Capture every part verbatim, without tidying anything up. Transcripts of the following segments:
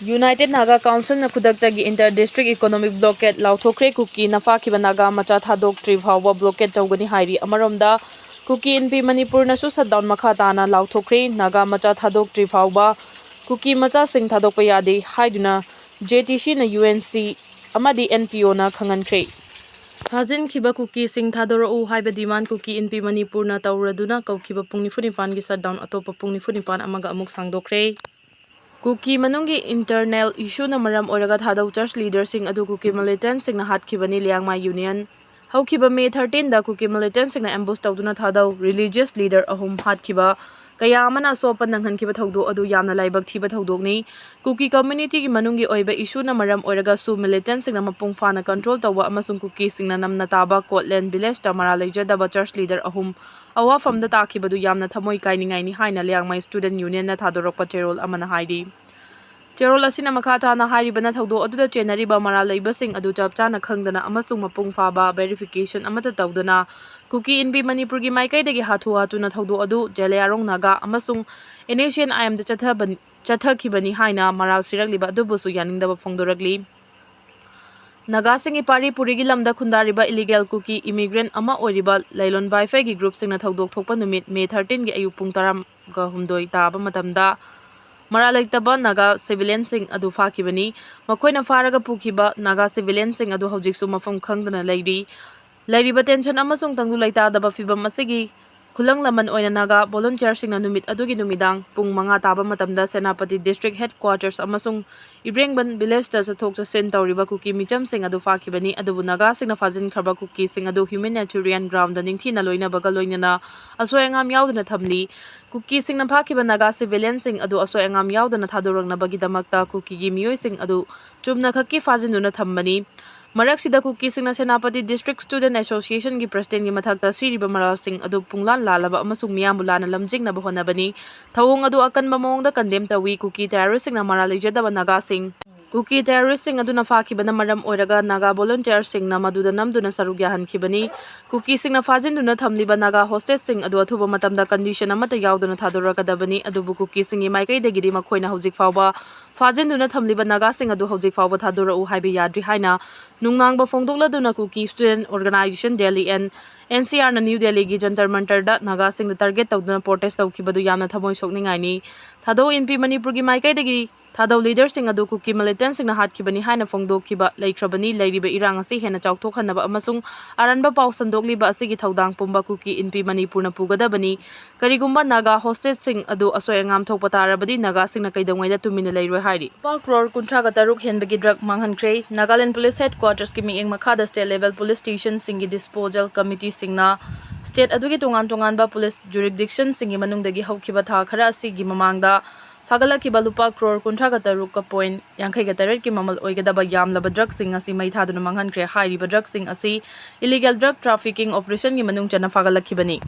United Naga Councilꯅ ꯈꯨꯗꯛꯇꯒꯤ inter district economic blockade ꯂꯥꯎꯊꯣꯛꯈ꯭ꯔꯦ꯫ ꯀꯨꯀꯤꯅ ꯐꯥꯈꯤꯕ Naga ꯃꯆꯥ ꯊꯥꯗꯣꯛꯇ꯭ꯔꯤ ꯐꯥꯎꯕ blockade ꯇꯧꯒꯅꯤ ꯍꯥꯏꯔꯤ꯫ ꯑꯃꯔꯣꯝꯗ, ꯀꯨꯀꯤ ꯏꯟꯄꯤ ꯃꯅꯤꯄꯨꯔꯅꯁꯨ shutdown ꯃꯈꯥ ꯇꯥꯅ ꯂꯥꯎꯊꯣꯛꯈ꯭ꯔꯦ꯫ ꯅꯥꯒꯥ ꯃꯆꯥ ꯊꯥꯗꯣꯛꯇ꯭ꯔꯤ ꯐꯥꯎꯕ ꯀꯨꯀꯤ ꯃꯆꯥꯁꯤꯡ ꯊꯥꯗꯣꯛꯄ ꯌꯥꯗꯦ ꯍꯥꯏꯗꯨꯅ J T Cꯅ U N C ꯑꯃꯗꯤ N P Oꯅ ꯈꯪꯍꯟꯈ꯭ꯔꯦ꯫ ꯐꯥꯖꯤꯟꯈꯤꯕ ꯀꯨꯀꯤꯁꯤꯡ ꯊꯥꯗꯣꯔꯛꯎ ꯍꯥꯏꯕ demand ꯀꯨꯀꯤ ꯏꯟꯄꯤ ꯃꯅꯤꯄꯨꯔꯅ ꯇꯧꯔꯗꯨꯅ ꯀꯧꯈꯤꯕ ꯄꯨꯡ ꯅꯤꯐꯨ ꯅꯤꯄꯥꯟꯒꯤ shutdown ꯑꯇꯣꯞꯄ ꯄꯨꯡ ꯅꯤꯐꯨ ꯅꯤꯄꯥꯟ ꯑꯃꯒ ꯑꯃꯨꯛ ꯁꯥꯡꯗꯣꯛꯈ꯭ꯔꯦ꯫ ꯀꯨꯀꯤ ꯃꯅꯨꯡꯒꯤ internal issueꯅ ꯃꯔꯝ ꯑꯣꯏꯔꯒ ꯊꯥꯗꯧ church leaderꯁꯤꯡ ꯑꯗꯨ ꯀꯨꯀꯤ militantꯁꯤꯡꯅ ꯍꯥꯠꯈꯤꯕꯅꯤ꯫ ꯂꯤꯌꯥꯡꯃꯥꯏ Union꯫ ꯍꯧꯈꯤꯕ May thirteenꯗ ꯀꯨꯀꯤ militantꯁꯤꯡꯅ ambush ꯇꯧꯗꯨꯅ ꯊꯥꯗꯧ religious leader ꯑꯍꯨꯝ ꯍꯥꯠꯈꯤꯕ, ꯀꯌꯥ ꯑꯃꯅ ꯑꯁꯣꯛ ꯑꯄꯟ ꯅꯪꯍꯟꯈꯤꯕ ꯊꯧꯗꯣꯛ ꯑꯗꯨ ꯌꯥꯝꯅ ꯂꯥꯏꯕꯛ ꯊꯤꯕ ꯊꯧꯗꯣꯛꯅꯤ꯫ ꯀꯨꯀꯤ communityꯒꯤ ꯃꯅꯨꯡꯒꯤ ꯑꯣꯏꯕ issueꯅ ꯃꯔꯝ ꯑꯣꯏꯔꯒꯁꯨ militantꯁꯤꯡꯅ ꯃꯄꯨꯡ ꯐꯥꯅ control ꯇꯧꯕ ꯑꯃꯁꯨꯡ ꯀꯨꯀꯤꯁꯤꯡꯅ ꯅꯝꯅ ꯇꯥꯕ ꯀꯣꯠꯂꯦꯟ villageꯇ ꯃꯔꯥꯜ ꯂꯩꯖꯗꯕ church leader ꯑꯍꯨꯝ ꯑꯋꯥꯐꯝꯗ ꯇꯥꯈꯤꯕꯗꯨ ꯌꯥꯝꯅ ꯊꯃꯣꯏ ꯀꯥꯏꯅꯤꯡꯉꯥꯏꯅꯤ ꯍꯥꯏꯅ ꯂꯤꯌꯥꯡꯃꯥꯏ Student Unionꯅ ꯊꯥꯗꯣꯔꯛꯄ ꯆꯦꯔꯣꯜ ꯑꯃꯅ ꯍꯥꯏꯔꯤ꯫ ꯆꯦꯔꯣꯜ ꯑꯁꯤꯅ ꯃꯈꯥ ꯇꯥꯅ ꯍꯥꯏꯔꯤꯕꯅ ꯊꯧꯗꯣꯛ ꯑꯗꯨꯗ ꯆꯦꯟꯅꯔꯤꯕ ꯃꯔꯥꯜ ꯂꯩꯕꯁꯤꯡ ꯑꯗꯨ ꯆꯞ ꯆꯥꯅ ꯈꯪꯗꯅ ꯑꯃꯁꯨꯡ ꯃꯄꯨꯡ ꯐꯥꯕ verification ꯑꯃꯠꯇ ꯇꯧꯗꯅ ꯀꯨꯀꯤ ꯏꯟꯄꯤ ꯃꯅꯤꯄꯨꯔꯒꯤ ꯃꯥꯏꯀꯩꯗꯒꯤ ꯍꯥꯊꯨ ꯍꯥꯊꯨꯅ ꯊꯧꯗꯣꯛ ꯑꯗꯨ ꯖꯦꯂꯤꯌꯥꯡꯔꯣꯡ ꯅꯥꯒꯥ ꯑꯃꯁꯨꯡ N S C N I Mꯗ ꯆꯠꯊꯕ-, ꯆꯠꯊꯈꯤꯕꯅꯤ ꯍꯥꯏꯅ ꯃꯔꯥꯜ ꯁꯤꯔꯛꯂꯤꯕ ꯑꯗꯨꯕꯨꯁꯨ ꯌꯥꯅꯤꯡꯗꯕ ꯐꯣꯡꯗꯣꯔꯛꯂꯤ꯫ ꯅꯥꯒꯥꯁꯤꯡꯒꯤ ꯄꯥꯔꯤ ꯄꯨꯔꯤꯒꯤ ꯂꯝꯗ ꯈꯨꯟꯗꯥꯔꯤꯕ illegal ꯀꯨꯀꯤ immigrant ꯑꯃ ꯑꯣꯏꯔꯤꯕ ꯂꯩꯂꯣꯟ ꯕꯥꯏꯐꯩꯒꯤ groupꯁꯤꯡꯅ ꯊꯧꯗꯣꯛ ꯊꯣꯛꯄ ꯅꯨꯃꯤꯠ May thirteenꯒꯤ ꯑꯌꯨꯛ ꯄꯨꯡ ꯇꯔꯥꯒ ꯍꯨꯝꯗꯣꯏ ꯇꯥꯕ ꯃꯇꯝꯗ ꯃꯔꯥꯜ ꯂꯩꯇꯕ ꯅꯥꯒꯥ civilianꯁꯤꯡ ꯑꯗꯨ ꯐꯥꯈꯤꯕꯅꯤ꯫ ꯃꯈꯣꯏꯅ ꯐꯥꯔꯒ ꯄꯨꯈꯤꯕ ꯅꯥꯒꯥ civilianꯁꯤꯡ ꯑꯗꯨ ꯍꯧꯖꯤꯛꯁꯨ ꯃꯐꯝ ꯈꯪꯗꯅ ꯂꯩꯔꯤ꯫ ꯂꯩꯔꯤꯕ tension ꯑꯃꯁꯨꯡ ꯇꯪꯗꯨ ꯂꯩꯇꯥꯗꯕ ꯐꯤꯚꯝ ꯑꯁꯤꯒꯤ ꯈꯨꯂꯪ ꯂꯃꯟ ꯑꯣꯏꯅ ꯅꯥꯒꯥ volunteerꯁꯤꯡꯅ ꯅꯨꯃꯤꯠ ꯑꯗꯨꯒꯤ ꯅꯨꯃꯤꯗꯥꯡ ꯄꯨꯡ ꯃꯉꯥ ꯇꯥꯕ ꯃꯇꯝꯗ ꯁꯦꯅꯥꯄꯇꯤ district headquarters ꯑꯃꯁꯨꯡ ꯏꯕ꯭ꯔꯦꯡꯕꯟ villageꯇ ꯆꯠꯊꯣꯛ ꯆꯠꯁꯤꯟ ꯇꯧꯔꯤꯕ ꯀꯨꯀꯤ ꯃꯤꯆꯝꯁꯤꯡ ꯑꯗꯨ ꯐꯥꯈꯤꯕꯅꯤ꯫ ꯑꯗꯨꯕꯨ ꯅꯥꯒꯥꯁꯤꯡꯅ ꯐꯥꯖꯤꯟꯈ꯭ꯔꯕ ꯀꯨꯀꯤꯁꯤꯡ ꯑꯗꯨ humanitarian groundꯗ ꯅꯤꯡꯊꯤꯅ ꯂꯣꯏꯅꯕꯒ ꯂꯣꯏꯅꯅ ꯑꯁꯣꯏ ꯑꯉꯥꯝ ꯌꯥꯎꯗꯅ ꯊꯝꯂꯤ꯫ ꯀꯨꯀꯤꯁꯤꯡꯅ ꯐꯥꯈꯤꯕ ꯅꯥꯒꯥ civilianꯁꯤꯡ ꯑꯗꯨ ꯑꯁꯣꯏ ꯑꯉꯥꯝ ꯌꯥꯎꯗꯅ ꯊꯥꯗꯣꯔꯛꯅꯕꯒꯤꯗꯃꯛꯇ ꯀꯨꯀꯤꯒꯤ ꯃꯤꯑꯣꯏꯁꯤꯡ ꯑꯗꯨ ꯆꯨꯝꯅꯈꯛꯀꯤ ꯐꯥꯖꯤꯟꯗꯨꯅ ꯊꯝꯕꯅꯤ꯫ ꯃꯔꯛꯁꯤꯗ ꯀꯨꯀꯤꯁꯤꯡꯅ ꯁꯦꯅꯥꯄꯇꯤ District Student Associationꯒꯤ Presidentꯒꯤ ꯃꯊꯛꯇ ꯁꯤꯔꯤꯕ ꯃꯔꯥꯜꯁꯤꯡ ꯑꯗꯨ ꯄꯨꯡꯂꯥꯟ ꯂꯥꯜꯂꯕ ꯑꯃꯁꯨꯡ ꯃꯤꯌꯥꯝꯕꯨ ꯂꯥꯟꯅ ꯂꯝꯖꯤꯡꯅꯕ ꯍꯣꯠꯅꯕꯅꯤ꯫ ꯊꯧꯑꯣꯡ ꯑꯗꯨ ꯑꯀꯟꯕ ꯃꯑꯣꯡꯗ condemn ꯇꯧꯏ꯫ ꯀꯨꯀꯤ terroristꯁꯤꯡꯅ ꯃꯔꯥꯜ ꯂꯩꯖꯗꯕ ꯅꯥꯒꯥꯁꯤꯡ ꯀꯨꯀꯤ ꯇꯦꯔꯣꯔꯤꯁꯁꯤꯡ ꯑꯗꯨꯅ ꯐꯥꯈꯤꯕꯅ ꯃꯔꯝ ꯑꯣꯏꯔꯒ ꯅꯥꯒꯥ ꯚꯣꯂꯨꯟꯇꯤꯌꯔꯁꯤꯡꯅ ꯃꯗꯨꯗ ꯅꯝꯗꯨꯅ ꯁꯔꯨꯛ ꯌꯥꯍꯟꯈꯤꯕꯅꯤ꯫ ꯀꯨꯀꯤꯁꯤꯡꯅ ꯐꯥꯖꯤꯟꯗꯨꯅ ꯊꯝꯂꯤꯕ ꯅꯥꯒꯥ ꯍꯣꯁꯇꯦꯖꯁꯤꯡ ꯑꯗꯨ ꯑꯊꯨꯕ ꯃꯇꯝꯗ ꯀꯟꯗꯤꯁꯟ ꯑꯃꯠꯇ ꯌꯥꯎꯗꯅ ꯊꯥꯗꯣꯔꯛꯀꯗꯕꯅꯤ, ꯑꯗꯨꯕꯨ ꯀꯨꯀꯤꯁꯤꯡꯒꯤ ꯃꯥꯏꯀꯩꯗꯒꯤꯗꯤ ꯃꯈꯣꯏꯅ ꯍꯧꯖꯤꯛ ꯐꯥꯎꯕ ꯐꯥꯖꯤꯟꯗꯨꯅ ꯊꯝꯂꯤꯕ ꯅꯥꯒꯥꯁꯤꯡ ꯑꯗꯨ ꯍꯧꯖꯤꯛ ꯐꯥꯎꯕ ꯊꯥꯗꯣꯔꯛꯎ ꯍꯥꯏꯕ ꯌꯥꯗ꯭ꯔꯤ ꯍꯥꯏꯅ ꯅꯨꯡꯅꯥꯡꯕ ꯐꯣꯡꯗꯣꯛꯂꯗꯨꯅ Kuki student organisation Delhi and N C ꯑꯥꯔꯅ ꯅ꯭ꯌꯨ ꯗꯦꯜꯂꯤꯒꯤ ꯖꯟꯇꯔ ꯃꯟꯇꯔꯗ ꯅꯥꯒꯥꯁꯤꯡꯗ ꯇꯥꯔꯒꯦꯠ ꯇꯧꯗꯨꯅ ꯄ꯭ꯔꯣꯇꯦꯁ ꯇꯧꯈꯤꯕꯗꯨ ꯌꯥꯝꯅ ꯊꯃꯣꯏ ꯁꯣꯛꯅꯤꯡꯉꯥꯏꯅꯤ꯫ ꯊꯥꯗꯧ ꯏꯟꯄꯤ ꯃꯅꯤꯄꯨꯔꯒꯤ ꯃꯥꯏꯀꯩꯗꯒꯤ ꯊꯥꯗꯧ ꯂꯤꯗꯔꯁꯤꯡ ꯑꯗꯨ ꯀꯨꯀꯤ ꯃꯤꯂꯤꯇꯦꯟꯠꯁꯤꯡꯅ ꯍꯥꯠꯈꯤꯕꯅꯤ ꯍꯥꯏꯅ ꯐꯣꯡꯗꯣꯛꯈꯤꯕ ꯂꯩꯈ꯭ꯔꯕꯅꯤ꯫ ꯂꯩꯔꯤꯕ ꯏꯔꯥꯡ ꯑꯁꯤ ꯍꯦꯟꯅ ꯆꯥꯎꯊꯣꯛꯍꯟꯅꯕ ꯑꯃꯁꯨꯡ ꯑꯔꯥꯟꯕ ꯄꯥꯎ ꯁꯟꯗꯣꯛꯂꯤꯕ ꯑꯁꯤꯒꯤ ꯊꯧꯗꯥꯡ ꯄꯨꯝꯕ ꯀꯨꯀꯤ ꯏꯟꯄꯤ ꯃꯅꯤꯄꯨꯔꯅ ꯄꯨꯒꯗꯕꯅꯤ꯫ ꯀꯔꯤꯒꯨꯝꯕ ꯅꯥꯒꯥ ꯍꯣꯁꯇꯦꯖꯁꯤꯡ ꯑꯗꯨ ꯑꯁꯣꯏ ꯑꯉꯥꯝ ꯊꯣꯛꯄ ꯇꯥꯔꯕꯗꯤ ꯅꯥꯒꯥꯁꯤꯡꯅ ꯀꯩꯗꯧꯉꯩꯗ ꯇꯨꯃꯤꯟꯅ ꯂꯩꯔꯣꯏ ꯍꯥꯏꯔꯤ꯫ ꯂꯨꯄꯥ ꯀ꯭ꯔꯣꯔ ꯀꯨꯟꯊ꯭ꯔꯥꯒ ꯇꯔꯨꯛ ꯍꯦꯟꯕꯒꯤ ꯗ꯭ꯔꯒ ꯃꯥꯡꯍꯟꯈ꯭ꯔꯦ꯫ ꯅꯥꯒꯥꯂꯦꯟ ꯄꯨꯂꯤꯁ ꯍꯦꯗꯀ꯭ꯋꯥꯔꯇꯔꯁꯀꯤ ꯃꯤꯠꯌꯦꯡ ꯃꯈꯥꯗ ꯁ꯭ꯇꯦꯠ ꯂꯦꯚꯦꯜ ꯄꯨꯂꯤꯁ ꯁ꯭ꯇꯦꯁꯟꯁꯤꯡꯒꯤ ꯗꯤꯁꯄꯣꯖꯦꯜ ꯀꯃꯤꯇꯤꯁꯤꯡꯅ ꯁ꯭ꯇꯦꯠ ꯑꯗꯨꯒꯤ ꯇꯣꯉꯥꯟ ꯇꯣꯉꯥꯟꯕ ꯄꯨꯂꯤꯁ ꯖꯨꯔꯤꯁꯗꯤꯛꯁꯟꯁꯤꯡꯒꯤ ꯃꯅꯨꯡꯗꯒꯤ ꯍꯧꯈꯤꯕ ꯊꯥ ꯈꯔ ꯑꯁꯤꯒꯤ ꯃꯃꯥꯡꯗ ꯐꯥꯒꯠꯂꯛꯈꯤꯕ ꯂꯨꯄꯥ ꯀ꯭ꯔꯣꯔ ꯀꯨꯟꯊ꯭ꯔꯥꯒ ꯇꯔꯨꯛꯀ ꯄꯣꯏꯟꯠ ꯌꯥꯡꯈꯩꯒ ꯇꯔꯦꯠꯀꯤ ꯃꯃꯜ ꯑꯣꯏꯒꯗꯕ ꯌꯥꯝꯂꯕ ꯗ꯭ꯔꯒꯁꯤꯡ ꯑꯁꯤ ꯃꯩ ꯊꯥꯗꯨꯅ ꯃꯥꯡꯍꯟꯈ꯭ꯔꯦ꯫ ꯍꯥꯏꯔꯤꯕ ꯗ꯭ꯔꯒꯁꯤꯡ ꯑꯁꯤ ꯏꯂꯤꯒꯦꯜ ꯗ꯭ꯔꯒ ꯇ꯭ꯔꯥꯐꯤꯀꯤꯡ ꯑꯣꯄꯔꯦꯁꯟꯒꯤ ꯃꯅꯨꯡ ꯆꯟꯅ ꯐꯥꯒꯠꯂꯛꯈꯤꯕꯅꯤ꯫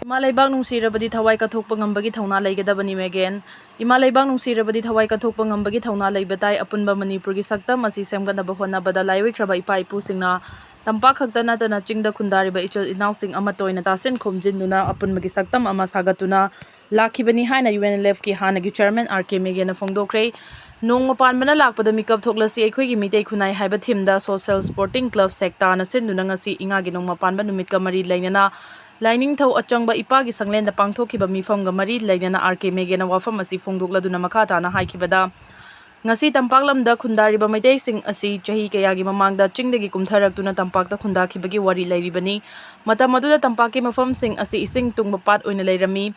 ꯏꯃꯥ ꯂꯩꯕꯥꯛ ꯅꯨꯡꯁꯤꯔꯕꯗꯤ ꯊꯋꯥꯏ ꯀꯠꯊꯣꯛꯄ ꯉꯝꯕꯒꯤ ꯊꯧꯅꯥ ꯂꯩꯒꯗꯕꯅꯤ꯫ ꯃꯦꯒꯦꯟ, ꯏꯃꯥ ꯂꯩꯕꯥꯛ ꯅꯨꯡꯁꯤꯔꯕꯗꯤ ꯊꯋꯥꯏ ꯀꯠꯊꯣꯛꯄ ꯉꯝꯕꯒꯤ ꯊꯧꯅꯥ ꯂꯩꯕ ꯇꯥꯏ꯫ ꯑꯄꯨꯟꯕ ꯃꯅꯤꯄꯨꯔꯒꯤ ꯁꯛꯇꯝ ꯑꯁꯤ ꯁꯦꯝꯒꯠꯅꯕ ꯍꯣꯠꯅꯕꯗ ꯂꯥꯏꯑꯣꯏꯈ꯭ꯔꯕ ꯏꯄꯥ ꯏꯄꯨꯁꯤꯡꯅ ꯇꯝꯄꯥꯛ ꯈꯛꯇ ꯅꯠꯇꯅ ꯆꯤꯡꯗ ꯈꯨꯟꯗꯥꯔꯤꯕ ꯏꯆꯤꯜ ꯏꯅꯥꯎꯁꯤꯡ ꯑꯃꯠꯇ ꯑꯣꯏꯅ ꯇꯥꯁꯤꯟ ꯈꯣꯝꯖꯤꯟꯗꯨꯅ ꯑꯄꯨꯟꯕꯒꯤ ꯁꯛꯇꯝ ꯑꯃ ꯁꯥꯒꯠꯇꯨꯅ ꯂꯥꯛꯈꯤꯕꯅꯤ ꯍꯥꯏꯅ ꯌꯨ ꯑꯦꯟ ꯑꯦꯜ ꯑꯦꯐꯀꯤ ꯍꯥꯟꯅꯒꯤ ꯆꯤꯌꯔꯃꯦꯟ ꯑꯥꯔ ꯀꯦ ꯃꯦꯒꯦꯅ ꯐꯣꯡꯗꯣꯛꯈ꯭ꯔꯦ꯫ ꯅꯣꯡꯃ ꯄꯥꯟꯕꯅ ꯂꯥꯛꯄꯗ ꯃꯤꯀꯞ ꯊꯣꯛꯂꯁꯤ, ꯑꯩꯈꯣꯏꯒꯤ ꯃꯤꯇꯩ ꯈꯨꯟꯅꯥꯏ ꯍꯥꯏꯕ ꯊꯤꯝꯗ ꯁꯣꯁꯦꯜ ꯁ꯭ꯄꯣꯔꯇꯤꯡ ꯀ꯭ꯂꯕ ꯁꯦꯛꯇꯥꯅ ꯁꯤꯟꯗꯨꯅ ꯉꯁꯤ ꯏꯉꯥꯒꯤ ꯅꯣꯡꯃ ꯄꯥꯟꯕ ꯅꯨꯃꯤꯠꯀ ꯃꯔꯤ ꯂꯩꯅꯅ ꯂꯥꯏꯅꯤꯡꯊꯧ ꯑꯆꯪꯕ ꯏꯄꯥꯒꯤ ꯁꯪꯂꯦꯟꯗ ꯄꯥꯡꯊꯣꯛꯈꯤꯕ ꯃꯤꯐꯝꯒ ꯃꯔꯤ ꯂꯩꯅꯅ ꯑꯥꯔ ꯀꯦ ꯃꯦꯒꯦꯅ ꯋꯥꯐꯝ ꯑꯁꯤ ꯐꯣꯡꯗꯣꯛꯂꯗꯨꯅ ꯃꯈꯥ ꯇꯥꯅ ꯍꯥꯏꯈꯤꯕꯗ, ꯉꯁꯤ ꯇꯝꯄꯥꯛ ꯂꯝꯗ ꯈꯨꯟꯗꯥꯔꯤꯕ ꯃꯩꯇꯩꯁꯤꯡ ꯑꯁꯤ ꯆꯍꯤ ꯀꯌꯥꯒꯤ ꯃꯃꯥꯡꯗ ꯆꯤꯡꯗꯒꯤ ꯀꯨꯝꯊꯔꯛꯇꯨꯅ ꯇꯝꯄꯥꯛꯇ ꯈꯨꯟꯗꯥꯈꯤꯕꯒꯤ ꯋꯥꯔꯤ ꯂꯩꯔꯤꯕꯅꯤ꯫ ꯃꯇꯝ ꯑꯗꯨꯗ ꯇꯝꯄꯥꯛꯀꯤ ꯃꯐꯝꯁꯤꯡ ꯑꯁꯤ ꯏꯁꯤꯡ ꯇꯨꯡꯕ ꯄꯥꯠ ꯑꯣꯏꯅ ꯂꯩꯔꯝꯃꯤ꯫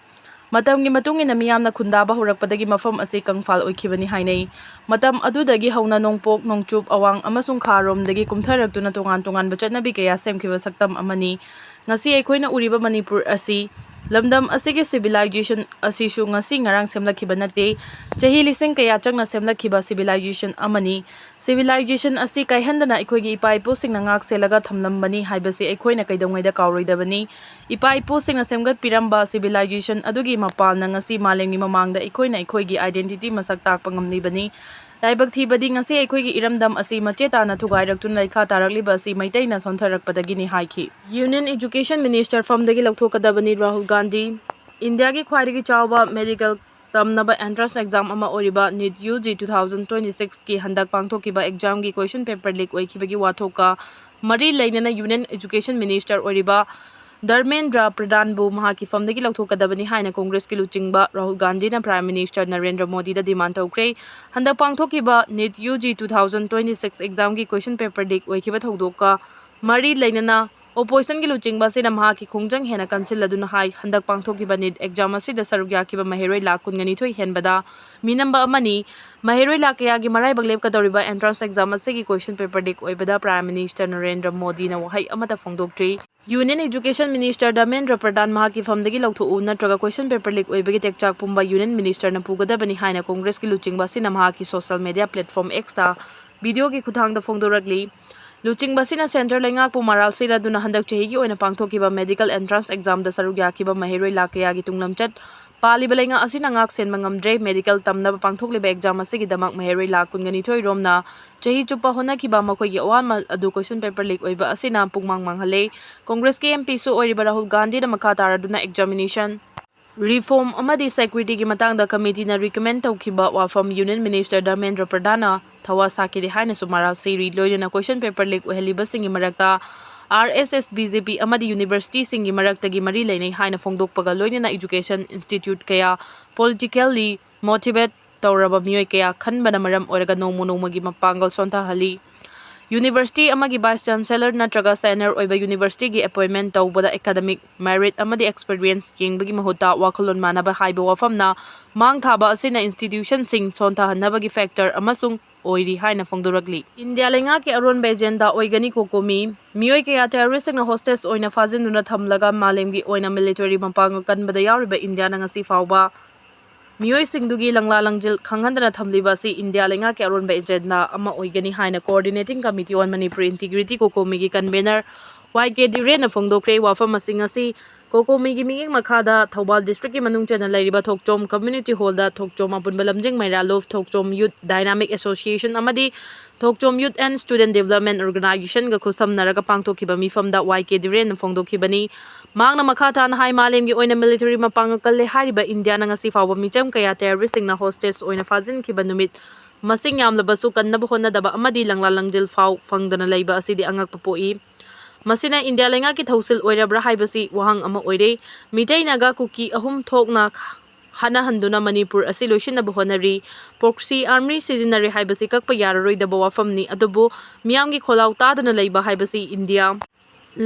ꯃꯇꯝꯒꯤ ꯃꯇꯨꯡ ꯏꯟꯅ ꯃꯤꯌꯥꯝꯅ ꯈꯨꯟꯗꯥꯕ ꯍꯧꯔꯛꯄꯗꯒꯤ ꯃꯐꯝ ꯑꯁꯤ ꯀꯪꯐꯥꯜ ꯑꯣꯏꯈꯤꯕꯅꯤ ꯍꯥꯏꯅꯩ꯫ ꯃꯇꯝ ꯑꯗꯨꯗꯒꯤ ꯍꯧꯅ ꯅꯣꯡꯄꯣꯛ, ꯅꯣꯡꯆꯨꯞ, ꯑꯋꯥꯡ ꯑꯃꯁꯨꯡ ꯈꯥꯔꯣꯝꯗꯒꯤ ꯀꯨꯝꯊꯔꯛꯇꯨꯅ ꯇꯣꯉꯥꯟ ꯇꯣꯉꯥꯟꯕ ꯆꯠꯅꯕꯤ ꯀꯌꯥ ꯁꯦꯝꯈꯤꯕ ꯁꯛꯇꯝ ꯑꯃꯅꯤ꯫ ꯉꯁꯤ ꯑꯩꯈꯣꯏꯅ ꯎꯔꯤꯕ ꯃꯅꯤꯄꯨꯔ ꯑꯁꯤ, ꯂꯝꯗꯝ ꯑꯁꯤꯒꯤ ꯁꯤꯚꯤꯂꯥꯏꯖꯦꯁꯟ ꯑꯁꯤꯁꯨ ꯉꯁꯤ ꯉꯔꯥꯡ ꯁꯦꯝꯂꯛꯈꯤꯕ ꯅꯠꯇꯦ꯫ ꯆꯍꯤ ꯂꯤꯁꯤꯡ ꯀꯌꯥ ꯆꯪꯅ ꯁꯦꯝꯂꯛꯈꯤꯕ ꯁꯤꯚꯤꯂꯥꯏꯖꯦꯁꯟ ꯑꯃꯅꯤ꯫ ꯁꯤꯚꯤꯂꯥꯏꯖꯦꯁꯟ ꯑꯁꯤ ꯀꯥꯏꯍꯟꯗꯅ ꯑꯩꯈꯣꯏꯒꯤ ꯏꯄꯥ ꯏꯄꯨꯁꯤꯡꯅ ꯉꯥꯛ ꯁꯦꯜꯂꯒ ꯊꯝꯂꯝꯕꯅꯤ ꯍꯥꯏꯕꯁꯤ ꯑꯩꯈꯣꯏꯅ ꯀꯩꯗꯧꯉꯩꯗ ꯀꯥꯎꯔꯣꯏꯗꯕꯅꯤ꯫ ꯏꯄꯥ ꯏꯄꯨꯁꯤꯡꯅ ꯁꯦꯝꯒꯠꯄꯤꯔꯝꯕ ꯁꯤꯚꯤꯂꯥꯏꯖꯦꯁꯟ ꯑꯗꯨꯒꯤ ꯃꯄꯥꯜꯅ ꯉꯁꯤ ꯃꯥꯂꯦꯝꯒꯤ ꯃꯃꯥꯡꯗ ꯑꯩꯈꯣꯏꯅ ꯑꯩꯈꯣꯏꯒꯤ identity ꯃꯁꯛ ꯇꯥꯛꯄ ꯉꯝꯂꯤꯕꯅꯤ꯫ ꯂꯥꯏꯕꯛ ꯊꯤꯕꯗꯤ ꯉꯁꯤ ꯑꯩꯈꯣꯏꯒꯤ ꯏꯔꯝꯗꯝ ꯑꯁꯤ ꯃꯆꯦ ꯇꯥꯅ ꯊꯨꯒꯥꯏꯔꯛꯇꯨꯅ ꯂꯩꯈꯥ ꯇꯥꯔꯛꯂꯤꯕ ꯑꯁꯤ ꯃꯩꯇꯩꯅ ꯁꯣꯟꯊꯔꯛꯄꯗꯒꯤꯅꯤ ꯍꯥꯏꯈꯤ꯫ Union Education Minister ꯐꯝꯗꯒꯤ ꯂꯧꯊꯣꯛꯀꯗꯕꯅꯤ Rahul Gandhi. ꯏꯟꯗꯤꯌꯥꯒꯤ ꯈ꯭ꯋꯥꯏꯗꯒꯤ ꯆꯥꯎꯕ medical ꯇꯝꯅꯕ entrance exam ꯑꯃ ꯑꯣꯏꯔꯤꯕ NEET UG two thousand twenty six ꯀꯤ ꯍꯟꯗꯛ ꯄꯥꯡꯊꯣꯛꯈꯤꯕ exam ꯒꯤ question paper leak ꯑꯣꯏꯈꯤꯕꯒꯤ ꯋꯥꯊꯣꯛꯀ ꯃꯔꯤ ꯂꯩꯅꯅ Union Education Minister ꯑꯣꯏꯔꯤꯕ ꯙꯔꯃꯦꯟꯗ꯭ꯔ ꯄ꯭ꯔꯙꯥꯟꯕꯨ ꯃꯍꯥꯛꯀꯤ ꯐꯝꯗꯒꯤ ꯂꯧꯊꯣꯛꯀꯗꯕꯅꯤ ꯍꯥꯏꯅ ꯀꯣꯡꯒ꯭ꯔꯦꯁꯀꯤ ꯂꯨꯆꯤꯡꯕ ꯔꯥꯍꯨꯜ ꯒꯥꯟꯙꯤꯅ Prime Minister ꯅꯔꯦꯟꯗ꯭ꯔ ꯃꯣꯗꯤꯗ demand ꯇꯧꯈ꯭ꯔꯦ꯫ ꯍꯟꯗꯛ ꯄꯥꯡꯊꯣꯛꯈꯤꯕ NEET UG two thousand twenty six exam ꯒꯤ question paper leak ꯑꯣꯏꯈꯤꯕ ꯊꯧꯗꯣꯛꯀ ꯃꯔꯤ ꯂꯩꯅꯅ opposition ꯒꯤ ꯂꯨꯆꯤꯡꯕ ꯑꯁꯤꯅ ꯃꯍꯥꯛꯀꯤ ꯈꯣꯡꯖꯪ ꯍꯦꯟꯅ ꯀꯟꯁꯤꯜꯂꯗꯨꯅ ꯍꯥꯏ, ꯍꯟꯗꯛ ꯄꯥꯡꯊꯣꯛꯈꯤꯕ NEET exam ꯑꯁꯤꯗ ꯁꯔꯨꯛ ꯌꯥꯈꯤꯕ ꯃꯍꯩꯔꯣꯏ ꯂꯥꯈ ꯀꯨꯟꯒ ꯅꯤꯊꯣꯏ ꯍꯦꯟꯕꯗ ꯃꯤꯅꯝꯕ ꯑꯃꯅꯤ꯫ ꯃꯍꯩꯔꯣꯏ ꯂꯥꯈ ꯀꯌꯥꯒꯤ ꯃꯔꯥꯏꯕꯛ ꯂꯦꯞꯀꯗꯧꯔꯤꯕ entrance exam ꯑꯁꯤꯒꯤ question paper leak ꯑꯣꯏꯕꯗ Prime Minister ꯅꯔꯦꯟꯗ꯭ꯔ ꯃꯣꯗꯤꯅ ꯋꯥꯍꯩ ꯑꯃꯠꯇ ꯐꯣꯡꯗꯣꯛꯇ꯭ꯔꯤ꯫ Union Education Minister ꯙꯔꯃꯦꯟꯗ꯭ꯔ ꯄ꯭ꯔꯙꯥꯟ ꯃꯍꯥꯛꯀꯤ ꯐꯝꯗꯒꯤ ꯂꯧꯊꯣꯛꯎ, ꯅꯠꯇ꯭ꯔꯒ question paper leak ꯑꯣꯏꯕꯒꯤ ꯇꯦꯛꯆꯥꯛ ꯄꯨꯝꯕ Union Minister ꯅ ꯄꯨꯒꯗꯕꯅꯤ ꯍꯥꯏꯅ ꯀꯣꯡꯒ꯭ꯔꯦꯁꯀꯤ ꯂꯨꯆꯤꯡꯕ ꯑꯁꯤꯅ ꯃꯍꯥꯛꯀꯤ social media platform X ꯇ video ꯒꯤ ꯈꯨꯠꯊꯥꯡꯗ ꯐꯣꯡꯗꯣꯔꯛꯂꯤ꯫ ꯂꯨꯆꯤꯡꯕ ꯑꯁꯤꯅ centre ꯂꯩꯉꯥꯛꯄꯨ ꯃꯔꯥꯜ ꯁꯤꯔꯗꯨꯅ ꯍꯟꯗꯛ ꯆꯍꯤꯒꯤ ꯑꯣꯏꯅ ꯄꯥꯡꯊꯣꯛꯈꯤꯕ medical entrance exam ꯗ ꯁꯔꯨꯛ ꯌꯥꯈꯤꯕ ꯃꯍꯩꯔꯣꯏ ꯂꯥꯈ ꯀꯌꯥꯒꯤ ꯇꯨꯡꯂꯝꯆꯠ ꯄꯥꯜꯂꯤꯕ ꯂꯩꯉꯥꯛ ꯑꯁꯤꯅ ꯉꯥꯛ ꯁꯦꯟꯕ ꯉꯝꯗ꯭ꯔꯦ꯫ Medical ꯇꯝꯅꯕ ꯄꯥꯡꯊꯣꯛꯂꯤꯕ exam ꯑꯁꯤꯒꯤꯗꯃꯛ ꯃꯍꯩꯔꯣꯏ ꯂꯥꯈ ꯀꯨꯟꯒ ꯅꯤꯊꯣꯏ ꯔꯣꯝꯅ ꯆꯍꯤ ꯆꯨꯞꯄ ꯍꯣꯠꯅꯈꯤꯕ ꯃꯈꯣꯏꯒꯤ ꯑꯋꯥꯃꯜ ꯑꯗꯨ question paper leak ꯑꯣꯏꯕ ꯑꯁꯤꯅ ꯄꯨꯡꯃꯥꯡ ꯃꯥꯡꯍꯜꯂꯦ꯫ ꯀꯣꯡꯒ꯭ꯔꯦꯁꯀꯤ MP ꯁꯨ ꯑꯣꯏꯔꯤꯕ ꯔꯥꯍꯨꯜ ꯒꯥꯟꯙꯤꯅ ꯃꯈꯥ ꯇꯥꯔꯗꯨꯅ examination reform ꯑꯃꯗꯤ security ꯒꯤ ꯃꯇꯥꯡꯗ committee ꯅ recommend ꯇꯧꯈꯤꯕ ꯋꯥꯐꯝ Union Minister ꯙꯔꯃꯦꯟꯗ꯭ꯔ ꯄ꯭ꯔꯙꯥꯟꯅ ꯊꯋꯥ ꯁꯥꯈꯤꯗꯦ ꯍꯥꯏꯅꯁꯨ ꯃꯔꯥꯜ ꯁꯤꯔꯤ꯫ ꯂꯣꯏꯅꯅ question paper leak ꯑꯣꯏꯍꯜꯂꯤꯕꯁꯤꯡꯒꯤ ꯃꯔꯛꯇ RSS, BJP ꯑꯃꯗꯤ university ꯁꯤꯡꯒꯤ ꯃꯔꯛꯇꯒꯤ ꯃꯔꯤ ꯂꯩꯅꯩ ꯍꯥꯏꯅ ꯐꯣꯡꯗꯣꯛꯄꯒ ꯂꯣꯏꯅꯅ education institute ꯀꯌꯥ politically motivate ꯇꯧꯔꯕ ꯃꯤꯑꯣꯏ ꯀꯌꯥ ꯈꯟꯕꯅ ꯃꯔꯝ ꯑꯣꯏꯔꯒ ꯅꯣꯡꯃ ꯅꯣꯡꯃꯒꯤ ꯃꯄꯥꯡꯒꯜ ꯁꯣꯟꯊꯍꯜꯂꯤ꯫ University ꯑꯃꯒꯤ Vice Chancellor ꯅꯠꯇ꯭ꯔꯒ senior ꯑꯣꯏꯕ university ꯒꯤ appointment ꯇꯧꯕꯗ academic merit ꯑꯃꯗꯤ experience ꯌꯦꯡꯕꯒꯤ ꯃꯍꯨꯠꯇ ꯋꯥꯈꯜꯂꯣꯟ ꯃꯥꯟꯅꯕ ꯍꯥꯏꯕ ꯋꯥꯐꯝꯅ ꯃꯥꯡ ꯊꯥꯕ ꯑꯁꯤꯅ institution ꯁꯤꯡ ꯁꯣꯟꯊꯍꯟꯅꯕꯒꯤ factor ꯑꯃꯁꯨ ꯑꯣꯏꯔꯤ ꯍꯥꯏꯅ ꯐꯣꯡꯗꯣꯔꯛꯂꯤ꯫ ꯏꯟꯗꯤꯌꯥ ꯂꯩꯉꯥꯛꯀꯤ ꯑꯔꯣꯟꯕ agenda ꯑꯣꯏꯒꯅꯤ ꯀꯣꯀꯣꯃꯤ꯫ ꯃꯤꯑꯣꯏ ꯀꯌꯥ terrorist ꯁꯤꯡꯅ hostage ꯑꯣꯏꯅ ꯐꯥꯖꯤꯟꯗꯨꯅ ꯊꯝꯂꯒ ꯃꯥꯂꯦꯝꯒꯤ ꯑꯣꯏꯅ military ꯃꯄꯥꯡꯒꯜ ꯀꯟꯕꯗ ꯌꯥꯎꯔꯤꯕ ꯏꯟꯗꯤꯌꯥꯅ ꯉꯁꯤ ꯐꯥꯎꯕ ꯃꯤꯑꯣꯏꯁꯤꯡꯗꯨꯒꯤ ꯂꯪꯂꯥ ꯂꯪꯖꯤꯜ ꯈꯪꯍꯟꯗꯅ ꯊꯝꯂꯤꯕ ꯑꯁꯤ ꯏꯟꯗꯤꯌꯥ ꯂꯩꯉꯥꯛꯀꯤ ꯑꯔꯣꯟꯕ agenda ꯑꯃ ꯑꯣꯏꯒꯅꯤ ꯍꯥꯏꯅ Coordinating Committee on Manipur Integrity ꯀꯣꯀꯣꯃꯤꯒꯤ convener ꯋꯥꯏ ꯀꯦ ꯗꯤꯔꯦꯟꯅ ꯐꯣꯡꯗꯣꯛꯈ꯭ꯔꯦ꯫ ꯋꯥꯐꯝ ꯑꯁꯤ ꯉꯁꯤ ꯀꯣꯀꯣꯃꯤꯒꯤ ꯃꯤꯠꯌꯦꯡ ꯃꯈꯥꯗ ꯊꯧꯕꯥꯜ ꯗꯤꯁꯇ꯭ꯔꯤꯛꯀꯤ ꯃꯅꯨꯡ ꯆꯟꯅ ꯂꯩꯔꯤꯕ ꯊꯣꯛꯆꯣꯝ ꯀꯝꯃ꯭ꯌꯨꯅꯤꯇꯤ ꯍꯣꯜꯗ ꯊꯣꯛꯆꯣꯝ ꯑꯄꯨꯟꯕ ꯂꯝꯖꯤꯡ ꯃꯩꯔꯥ ꯂꯨꯞ, ꯊꯣꯛꯆꯣꯝ ꯌꯨꯠ ꯗꯥꯏꯅꯥꯃꯤꯛ ꯑꯦꯁꯣꯁꯤꯌꯦꯁꯟ ꯑꯃꯗꯤ ꯊꯣꯛꯆꯣꯝ ꯌꯨꯠ ꯑꯦꯟ ꯁ꯭ꯇꯨꯗꯦꯟ ꯗꯤꯕꯦꯂꯞꯃꯦꯟ ꯑꯣꯔꯒꯅꯥꯏꯖꯦꯁꯟꯒ ꯈꯨꯠꯁꯝꯅꯔꯒ ꯄꯥꯡꯊꯣꯛꯈꯤꯕ ꯃꯤꯐꯝꯗ ꯋꯥꯏ ꯀꯦ ꯗꯤꯔꯦꯟꯅ ꯐꯣꯡꯗꯣꯛꯈꯤꯕꯅꯤ꯫ ꯃꯍꯥꯛꯅ ꯃꯈꯥ ꯇꯥꯅ ꯍꯥꯏ, ꯃꯥꯂꯦꯝꯒꯤ ꯑꯣꯏꯅ ꯃꯤꯂꯤꯇꯔꯤ ꯃꯄꯥꯡꯒꯜ ꯀꯜꯂꯦ ꯍꯥꯏꯔꯤꯕ ꯏꯟꯗꯤꯌꯥꯅ ꯉꯁꯤ ꯐꯥꯎꯕ ꯃꯤꯆꯝ ꯀꯌꯥ ꯇꯦꯔꯣꯔꯤꯁꯁꯤꯡꯅ ꯍꯣꯁꯇꯦꯖ ꯑꯣꯏꯅ ꯐꯥꯖꯤꯟꯈꯤꯕ ꯅꯨꯃꯤꯠ ꯃꯁꯤꯡ ꯌꯥꯝꯂꯕꯁꯨ ꯀꯟꯅꯕ ꯍꯣꯠꯅꯗꯕ ꯑꯃꯗꯤ ꯂꯪꯂꯥ ꯂꯪꯖꯤꯜ ꯐꯥꯎ ꯐꯪꯗꯅ ꯂꯩꯕ ꯑꯁꯤꯗꯤ ꯑꯉꯛꯄ ꯄꯣꯛꯏ꯫ ꯃꯁꯤꯅ ꯏꯟꯗꯤꯌꯥ ꯂꯩꯉꯥꯛꯀꯤ ꯊꯧꯁꯤꯜ ꯑꯣꯏꯔꯕ꯭ꯔꯥ ꯍꯥꯏꯕꯁꯤ ꯋꯥꯍꯪ ꯑꯃ ꯑꯣꯏꯔꯦ꯫ ꯃꯤꯇꯩ ꯅꯥꯒꯥ ꯀꯨꯀꯤ ꯑꯍꯨꯝ ꯊꯣꯛꯅ ꯍꯥꯠꯅꯍꯟꯗꯨꯅ ꯃꯅꯤꯄꯨꯔ ꯑꯁꯤ ꯂꯣꯏꯁꯤꯟꯅꯕ ꯍꯣꯠꯅꯔꯤ꯫ ꯄ꯭ꯔꯣꯛꯁꯤ ꯑꯥꯔꯃꯤ ꯁꯤꯖꯤꯟꯅꯔꯦ ꯍꯥꯏꯕꯁꯤ ꯀꯛꯄ ꯌꯥꯔꯔꯣꯏꯗꯕ ꯋꯥꯐꯝꯅꯤ, ꯑꯗꯨꯕꯨ ꯃꯤꯌꯥꯝꯒꯤ ꯈꯣꯜꯂꯥꯎ ꯇꯥꯗꯅ ꯂꯩꯕ ꯍꯥꯏꯕꯁꯤ ꯏꯟꯗꯤꯌꯥ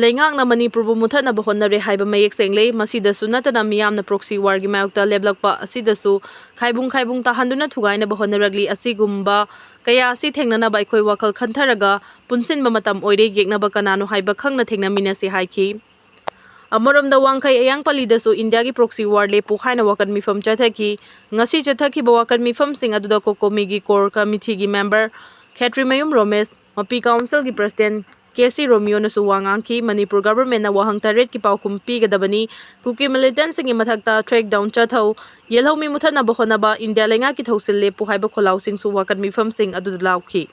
ꯂꯩꯉꯥꯛꯅ ꯃꯅꯤꯄꯨꯔꯕꯨ ꯃꯨꯠꯊꯠꯅꯕ ꯍꯣꯠꯅꯔꯦ ꯍꯥꯏꯕ ꯃꯌꯦꯛ ꯁꯦꯡꯂꯦ꯫ ꯃꯁꯤꯗꯁꯨ ꯅꯠꯇꯅ ꯃꯤꯌꯥꯝꯅ ꯄ꯭ꯔꯣꯛꯁꯤ ꯋꯥꯔꯒꯤ ꯃꯥꯌꯣꯛꯇ ꯂꯦꯞꯂꯛꯄ ꯑꯁꯤꯗꯁꯨ ꯈꯥꯏꯕꯨꯡ ꯈꯥꯏꯕꯨꯡ ꯇꯥꯍꯟꯗꯨꯅ ꯊꯨꯒꯥꯏꯅꯕ ꯍꯣꯠꯅꯔꯛꯂꯤ꯫ ꯑꯁꯤꯒꯨꯝꯕ ꯀꯌꯥ ꯑꯁꯤ ꯊꯦꯡꯅꯅꯕ ꯑꯩꯈꯣꯏ ꯋꯥꯈꯜ ꯈꯟꯊꯔꯒ ꯄꯨꯟꯁꯤꯟꯕ ꯃꯇꯝ ꯑꯣꯏꯔꯦ, ꯌꯦꯛꯅꯕ ꯀꯅꯥꯅꯣ ꯍꯥꯏꯕ ꯈꯪꯅ ꯊꯦꯡꯅꯃꯤꯟꯅꯁꯤ ꯍꯥꯏꯈꯤ꯫ ꯑꯃꯔꯣꯝꯗ ꯋꯥꯡꯈꯩ ꯑꯌꯥꯡ ꯄꯜꯂꯤꯗꯁꯨ ꯏꯟꯗꯤꯌꯥꯒꯤ ꯄ꯭ꯔꯣꯛꯁꯤ ꯋꯥꯔ ꯂꯦꯞꯄꯨ ꯍꯥꯏꯅ ꯋꯥꯀꯠ ꯃꯤꯐꯝ ꯆꯠꯊꯈꯤ꯫ ꯉꯁꯤ ꯆꯠꯊꯈꯤꯕ ꯋꯥꯀꯠ ꯃꯤꯐꯝꯁꯤꯡ ꯑꯗꯨꯗ ꯀꯣꯀꯣꯃꯤꯒꯤ ꯀꯣꯔ ꯀꯃꯤꯇꯤꯒꯤ ꯃꯦꯝꯕꯔ ꯈꯦꯇ꯭ꯔꯤꯃꯌꯨꯝ ꯔꯣꯃꯦꯁ, ꯃꯄꯤ ꯀꯥꯎꯟꯁꯤꯜꯒꯤ ꯄ꯭ꯔꯁꯤꯗꯦꯟ ꯀꯦ ꯁꯤ ꯔꯣꯃꯤꯌꯣꯅꯁꯨ ꯋꯥ ꯉꯥꯡꯈꯤ꯫ ꯃꯅꯤꯄꯨꯔ ꯒꯚꯔꯟꯃꯦꯟꯠꯅ ꯋꯥꯍꯪ ꯇꯔꯦꯠꯀꯤ ꯄꯥꯎꯈꯨꯝ ꯄꯤꯒꯗꯕꯅꯤ꯫ ꯀꯨꯀꯤ ꯃꯤꯂꯤꯇꯦꯟꯠꯁꯤꯡꯒꯤ ꯃꯊꯛꯇ ꯀ꯭ꯔꯦꯛꯗꯥꯎꯟ ꯆꯠꯊꯧ꯫ ꯌꯦꯜꯍꯧꯃꯤ ꯃꯨꯊꯠꯅꯕ ꯍꯣꯠꯅꯕ ꯏꯟꯗꯤꯌꯥ ꯂꯩꯉꯥꯛꯀꯤ ꯊꯧꯁꯤꯜ ꯂꯦꯞꯄꯨ ꯍꯥꯏꯕ ꯈꯣꯜꯂꯥꯎꯁꯤꯡꯁꯨ ꯋꯥꯀꯠ ꯃꯤꯐꯝꯁꯤꯡ ꯑꯗꯨꯗ ꯂꯥꯎꯈꯤ꯫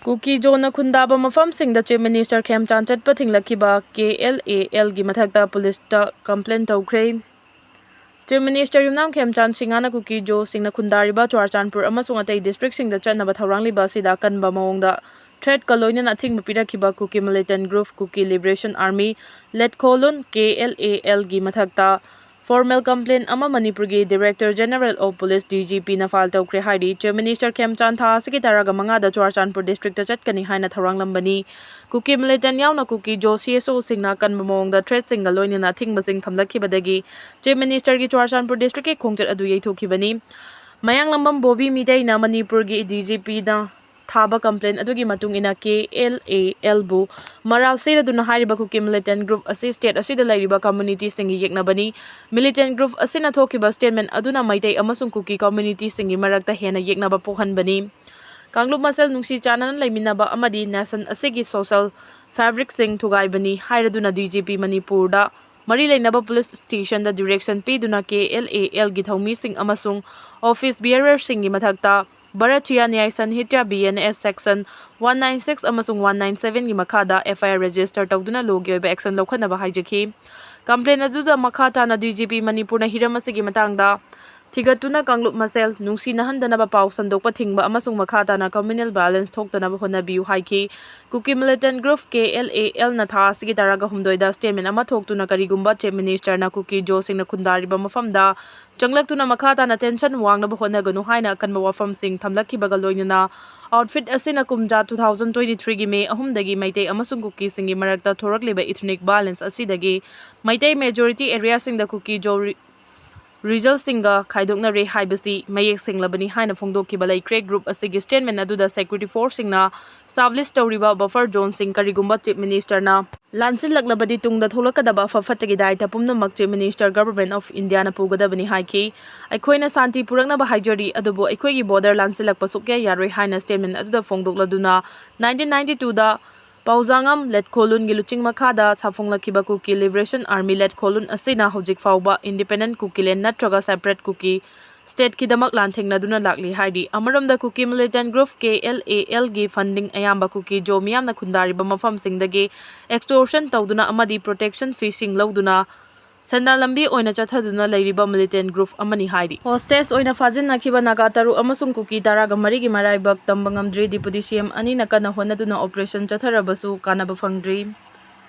ꯀꯨꯀꯤ ꯖꯣꯅ ꯈꯨꯟꯗꯥꯕ ꯃꯐꯝꯁꯤꯡꯗ ꯆꯤꯐ ꯃꯤꯅꯤꯁꯇꯔ ꯈꯦꯝꯆꯥꯟ ꯆꯠꯄ ꯊꯤꯡꯂꯛꯈꯤꯕ ꯀꯦ ꯑꯦꯜ ꯑꯦ ꯑꯦꯜꯒꯤ ꯃꯊꯛꯇ ꯄꯨꯂꯤꯁꯇ ꯀꯝꯄ꯭ꯂꯦꯟ ꯇꯧꯈ꯭ꯔꯦ꯫ ꯆꯤꯐ ꯃꯤꯅꯤꯁꯇꯔ ꯌꯨꯝꯅꯥꯝ ꯈꯦꯝꯆꯥꯟ ꯁꯤꯡꯍꯅ ꯀꯨꯀꯤ ꯖꯣꯁꯤꯡꯅ ꯈꯨꯟꯗꯥꯔꯤꯕ ꯆꯨꯔꯥꯆꯥꯟꯄꯨꯔ ꯑꯃꯁꯨꯡ ꯑꯇꯩ ꯗꯤꯁꯇ꯭ꯔꯤꯛꯁꯤꯡꯗ ꯆꯠꯅꯕ ꯊꯧꯔꯥꯡꯂꯤꯕ ꯑꯁꯤꯗ ꯑꯀꯟꯕ ꯃꯑꯣꯡꯗ ꯊ꯭ꯔꯦꯠꯀ ꯂꯣꯏꯅꯅ ꯑꯊꯤꯡꯕ ꯄꯤꯔꯛꯈꯤꯕ Kuki militant group Kuki liberation army, ꯂꯦꯠꯈꯣꯂꯨꯟ, ꯀꯦ ꯑꯦꯜ ꯑꯦ ꯑꯦꯜꯒꯤ ꯃꯊꯛꯇ ꯐꯣꯔꯃꯦꯜ ꯀꯝꯄ꯭ꯂꯦꯟ ꯑꯃ ꯃꯅꯤꯄꯨꯔꯒꯤ director general of police, D G ꯄꯤꯅ ꯐꯥꯏꯜ ꯇꯧꯈ꯭ꯔꯦ ꯍꯥꯏꯔꯤ꯫ ꯆꯤꯐ ꯃꯤꯅꯤꯁꯇꯔ ꯈꯦꯝꯆꯥꯟ ꯊꯥ ꯑꯁꯤꯒꯤ ꯇꯔꯥꯒ ꯃꯉꯥꯗ ꯆꯨꯔꯥꯆꯥꯟꯄꯨꯔ ꯗꯤꯁꯇ꯭ꯔꯤꯛꯇ ꯆꯠꯀꯅꯤ ꯍꯥꯏꯅ ꯊꯧꯔꯥꯡꯂꯝꯕꯅꯤ꯫ ꯀꯨꯀꯤ ꯃꯤꯂꯤꯇꯦꯟꯠ ꯌꯥꯎꯅ ꯀꯨꯀꯤ ꯖꯣ ꯁꯤ ꯑꯦꯁ ꯑꯣꯁꯤꯡꯅ ꯑꯀꯟꯕ ꯃꯑꯣꯡꯗ ꯊ꯭ꯔꯦꯠꯁꯤꯡꯒ ꯂꯣꯏꯅꯅ ꯑꯊꯤꯡꯕꯁꯤꯡ ꯊꯝꯂꯛꯈꯤꯕꯗꯒꯤ ꯆꯤꯐ ꯃꯤꯅꯤꯁꯇꯔꯒꯤ ꯆꯨꯔꯥꯆꯥꯟꯄꯨꯔ ꯗꯤꯁꯇ꯭ꯔꯤꯛꯀꯤ ꯈꯣꯡꯆꯠ ꯑꯗꯨ ꯌꯩꯊꯣꯛꯈꯤꯕꯅꯤ꯫ ꯃꯌꯥꯡꯂꯝꯕꯝ ꯕꯣꯕꯤ ꯃꯤꯇꯩꯅ ꯃꯅꯤꯄꯨꯔꯒꯤ ꯗꯤ ꯖꯤ ꯄꯤꯗ ꯊꯥꯕ ꯀꯝꯄ꯭ꯂꯦꯟ ꯑꯗꯨꯒꯤ ꯃꯇꯨꯡ ꯏꯟꯅ ꯀꯦ ꯑꯦꯜ ꯑꯦ ꯑꯦꯜꯕꯨ ꯃꯔꯥꯜ ꯁꯤꯔꯗꯨꯅ ꯍꯥꯏꯔꯤꯕ ꯀꯨꯀꯤ ꯃꯤꯂꯤꯇꯦꯟꯠ ꯒ꯭ꯔꯨꯞ ꯑꯁꯤ ꯁ꯭ꯇꯦꯠ ꯑꯁꯤꯗ ꯂꯩꯔꯤꯕ ꯀꯝꯃ꯭ꯌꯨꯅꯤꯇꯤꯁꯤꯡꯒꯤ ꯌꯦꯛꯅꯕꯅꯤ꯫ ꯃꯤꯂꯤꯇꯦꯟꯠ ꯒ꯭ꯔꯨꯞ ꯑꯁꯤꯅ ꯊꯣꯛꯈꯤꯕ ꯁ꯭ꯇꯦꯠꯃꯦꯟꯠ ꯑꯗꯨꯅ ꯃꯩꯇꯩ ꯑꯃꯁꯨꯡ ꯀꯨꯀꯤ ꯀꯝꯃ꯭ꯌꯨꯅꯤꯇꯤꯁꯤꯡꯒꯤ ꯃꯔꯛꯇ ꯍꯦꯟꯅ ꯌꯦꯛꯅꯕ ꯄꯣꯛꯍꯟꯕꯅꯤ꯫ ꯀꯥꯡꯂꯨꯞ ꯃꯁꯦꯜ ꯅꯨꯡꯁꯤ ꯆꯥꯟꯅꯅ ꯂꯩꯃꯤꯟꯅꯕ ꯑꯃꯗꯤ ꯅꯦꯁꯟ ꯑꯁꯤꯒꯤ ꯁꯣꯁꯦꯜ ꯐꯦꯕ꯭ꯔꯤꯛꯁꯤꯡ ꯊꯨꯒꯥꯏꯕꯅꯤ ꯍꯥꯏꯔꯗꯨꯅ ꯗꯤ ꯖꯤ ꯄꯤ ꯃꯅꯤꯄꯨꯔꯗ ꯃꯔꯤ ꯂꯩꯅꯕ ꯄꯨꯂꯤꯁ ꯁ꯭ꯇꯦꯁꯟꯗ ꯗꯤꯔꯦꯛꯁꯟ ꯄꯤꯗꯨꯅ ꯀꯦ ꯑꯦꯜ ꯑꯦ ꯑꯦꯜꯒꯤ ꯊꯧꯃꯤꯁꯤꯡ ꯑꯃꯁꯨꯡ ꯑꯣꯐꯤꯁ ꯕꯤꯌꯔꯔꯁꯤꯡꯒꯤ ꯃꯊꯛꯇ Bharatiya Nyaya Sanhita B N S section one nine six ꯑꯃꯁꯨꯡ ꯋꯥꯟ ꯅꯥꯏꯟ ꯁꯦꯚꯦꯟꯒꯤ ꯃꯈꯥꯗ ꯑꯦꯐ ꯑꯥꯏ ꯑꯥꯔ ꯔꯦꯖꯤꯁꯇꯔ ꯇꯧꯗꯨꯅ ꯂꯣꯒꯤ ꯑꯣꯏꯕ ꯑꯦꯛꯁꯟ ꯂꯧꯈꯠꯅꯕ ꯍꯥꯏꯖꯈꯤ꯫ ꯀꯝꯄ꯭ꯂꯦꯟ ꯑꯗꯨꯗ ꯃꯈꯥ ꯇꯥꯅ ꯗꯤ ꯖꯤ ꯄꯤ ꯃꯅꯤꯄꯨꯔꯅ ꯍꯤꯔꯝ ꯑꯁꯤꯒꯤ ꯃꯇꯥꯡꯗ ꯊꯤꯒꯠꯇꯨꯅ ꯀꯥꯡꯂꯨꯞ ꯃꯁꯦꯜ ꯅꯨꯡꯁꯤꯅꯍꯟꯗꯅꯕ ꯄꯥꯎ ꯁꯟꯗꯣꯛꯄ ꯊꯤꯡꯕ ꯑꯃꯁꯨꯡ ꯃꯈꯥ ꯇꯥꯅ ꯀꯝꯃ꯭ꯌꯨꯅꯦꯜ ꯚꯥꯏꯑꯣꯂꯦꯟꯁ ꯊꯣꯛꯇꯅꯕ ꯍꯣꯠꯅꯕꯤꯌꯨ ꯍꯥꯏꯈꯤ꯫ ꯀꯨꯀꯤ ꯃꯤꯂꯤꯇꯦꯟꯠ ꯒ꯭ꯔꯨꯞ ꯀꯦ ꯑꯦꯜ ꯑꯦ ꯑꯦꯜꯅ ꯊꯥ ꯑꯁꯤꯒꯤ ꯇꯔꯥꯒ ꯍꯨꯝꯗꯣꯏꯗ ꯁ꯭ꯇꯦꯠꯃꯦꯟꯠ ꯑꯃ ꯊꯣꯛꯇꯨꯅ ꯀꯔꯤꯒꯨꯝꯕ ꯆꯤꯐ ꯃꯤꯅꯤꯁꯇꯔꯅ ꯀꯨꯀꯤ ꯖꯣꯁꯤꯡꯅ ꯈꯨꯟꯗꯥꯔꯤꯕ ꯃꯐꯝꯗ ꯆꯪꯂꯛꯇꯨꯅ ꯃꯈꯥ ꯇꯥꯅ ꯇꯦꯟꯁꯟ ꯋꯥꯡꯅꯕ ꯍꯣꯠꯅꯒꯅꯨ ꯍꯥꯏꯅ ꯑꯀꯟꯕ ꯋꯥꯐꯝꯁꯤꯡ ꯊꯝꯂꯛꯈꯤꯕꯒ ꯂꯣꯏꯅꯅ ꯑꯥꯎꯠꯐꯤꯠ ꯑꯁꯤꯅ ꯀꯨꯝꯖꯥ two thousand twenty threeꯒꯤ ꯃꯦ ꯑꯍꯨꯝꯗꯒꯤ ꯃꯩꯇꯩ ꯑꯃꯁꯨꯡ ꯀꯨꯀꯤꯁꯤꯡꯒꯤ ꯃꯔꯛꯇ ꯊꯣꯔꯛꯂꯤꯕ ꯏꯊꯅꯤꯛ ꯚꯥꯏꯑꯣꯂꯦꯟꯁ ꯑꯁꯤꯗꯒꯤ ꯃꯩꯇꯩ ꯃꯦꯖꯣꯔꯤꯇꯤ ꯑꯦꯔꯤꯌꯥꯁꯤꯡꯗ ꯀꯨꯀꯤ ꯖꯣ ꯔꯤ-, ꯔꯤꯖꯜꯁꯤꯡꯒ ꯈꯥꯏꯗꯣꯛꯅꯔꯦ ꯍꯥꯏꯕꯁꯤ ꯃꯌꯦꯛ ꯁꯦꯡꯂꯕꯅꯤ ꯍꯥꯏꯅ ꯐꯣꯡꯗꯣꯛꯈꯤꯕ ꯂꯩꯈ꯭ꯔꯦ꯫ ꯒ꯭ꯔꯨꯞ ꯑꯁꯤꯒꯤ ꯁ꯭ꯇꯦꯠꯃꯦꯟꯠ ꯑꯗꯨꯗ ꯁꯦꯀ꯭ꯌꯨꯔꯤꯇꯤ ꯐꯣꯔꯁꯁꯤꯡꯅ ꯁ꯭ꯇꯥꯕ꯭ꯂꯤꯁ ꯇꯧꯔꯤꯕ ꯕꯐꯔ ꯖꯣꯟꯁꯤꯡ ꯀꯔꯤꯒꯨꯝꯕ ꯆꯤꯐ ꯃꯤꯅꯤꯁꯇꯔꯅ ꯂꯥꯟꯁꯤꯜꯂꯛꯂꯕꯗꯤ ꯇꯨꯡꯗ ꯊꯣꯛꯂꯛꯀꯗꯕ ꯑꯐ ꯐꯠꯇꯒꯤ ꯗꯥꯏꯇ ꯄꯨꯝꯅꯃꯛ ꯆꯤꯐ ꯃꯤꯅꯤꯁꯇꯔ ꯒꯚꯔꯟꯃꯦꯟꯠ ꯑꯣꯐ ꯏꯟꯗꯤꯌꯥꯅ ꯄꯨꯒꯗꯕꯅꯤ ꯍꯥꯏꯈꯤ꯫ ꯑꯩꯈꯣꯏꯅ ꯁꯥꯟꯇꯤ ꯄꯨꯔꯛꯅꯕ ꯍꯥꯏꯖꯔꯤ, ꯑꯗꯨꯕꯨ ꯑꯩꯈꯣꯏꯒꯤ ꯕꯣꯔꯗꯔ ꯂꯥꯟꯁꯤꯜꯂꯛꯄ ꯁꯨꯛꯌꯥ ꯌꯥꯔꯣꯏ ꯍꯥꯏꯅ ꯁ꯭ꯇꯦꯠꯃꯦꯟꯠ ꯑꯗꯨꯗ ꯐꯣꯡꯗꯣꯛꯂꯗꯨꯅ nineteen ninety twoꯗ ꯄꯥꯎꯖꯥꯉꯝ ꯂꯦꯠꯈꯣꯂꯨꯟꯒꯤ ꯂꯨꯆꯤꯡ ꯃꯈꯥꯗ ꯁꯥꯐꯣꯡꯂꯛꯈꯤꯕ ꯀꯨꯀꯤ ꯂꯤꯕꯔꯦꯁꯟ ꯑꯥꯔꯃꯤ ꯂꯦꯠꯈꯣꯂꯨꯟ ꯑꯁꯤꯅ ꯍꯧꯖꯤꯛ ꯐꯥꯎꯕ ꯏꯟꯗꯤꯄꯦꯟꯗꯦꯟꯠ ꯀꯨꯀꯤꯂꯦꯟ ꯅꯠꯇ꯭ꯔꯒ ꯁꯦꯄꯔꯦꯠ ꯀꯨꯀꯤ ꯁ꯭ꯇꯦꯠꯀꯤꯗꯃꯛ ꯂꯥꯟꯊꯦꯡꯅꯗꯨꯅ ꯂꯥꯛꯂꯤ ꯍꯥꯏꯔꯤ꯫ ꯑꯃꯔꯣꯝꯗ Kuki militant group K L A ꯑꯦꯜꯒꯤ ꯐꯟꯗꯤꯡ ꯑꯌꯥꯝꯕ ꯀꯨꯀꯤ ꯖꯣ ꯃꯤꯌꯥꯝꯅ ꯈꯨꯟꯗꯥꯔꯤꯕ ꯃꯐꯝꯁꯤꯡꯗꯒꯤ ꯑꯦꯛꯁꯇꯣꯔꯁꯟ ꯇꯧꯗꯨꯅ ꯑꯃꯗꯤ ꯄ꯭ꯔꯣꯇꯦꯛꯁꯟ ꯐꯤꯁꯤꯡ ꯂꯧꯗꯨꯅ ꯁꯦꯟꯗꯥꯟ ꯂꯝꯕꯤ ꯑꯣꯏꯅ ꯆꯠꯊꯗꯨꯅ ꯂꯩꯔꯤꯕ ꯃꯤꯂꯤꯇꯦꯟꯠ ꯒ꯭ꯔꯨꯞ ꯑꯃꯅꯤ ꯍꯥꯏꯔꯤ꯫ ꯍꯣꯁꯇꯦꯖ ꯑꯣꯏꯅ ꯐꯥꯖꯤꯟꯅꯈꯤꯕ ꯅꯥꯒꯥ ꯇꯔꯨꯛ ꯑꯃꯁꯨꯡ ꯀꯨꯀꯤ ꯇꯔꯥꯒ ꯃꯔꯤꯒꯤ ꯃꯔꯥꯏꯕꯛ ꯇꯝꯕ ꯉꯝꯗ꯭ꯔꯤ꯫ ꯗꯤꯄꯨꯇꯤ ꯁꯤ ꯑꯦꯝ ꯑꯅꯤꯅ ꯀꯟꯅ ꯍꯣꯠꯅꯗꯨꯅ ꯑꯣꯄꯔꯦꯁꯟ ꯆꯠꯊꯔꯕꯁꯨ ꯀꯥꯟꯅꯕ ꯐꯪꯗ꯭ꯔꯤ꯫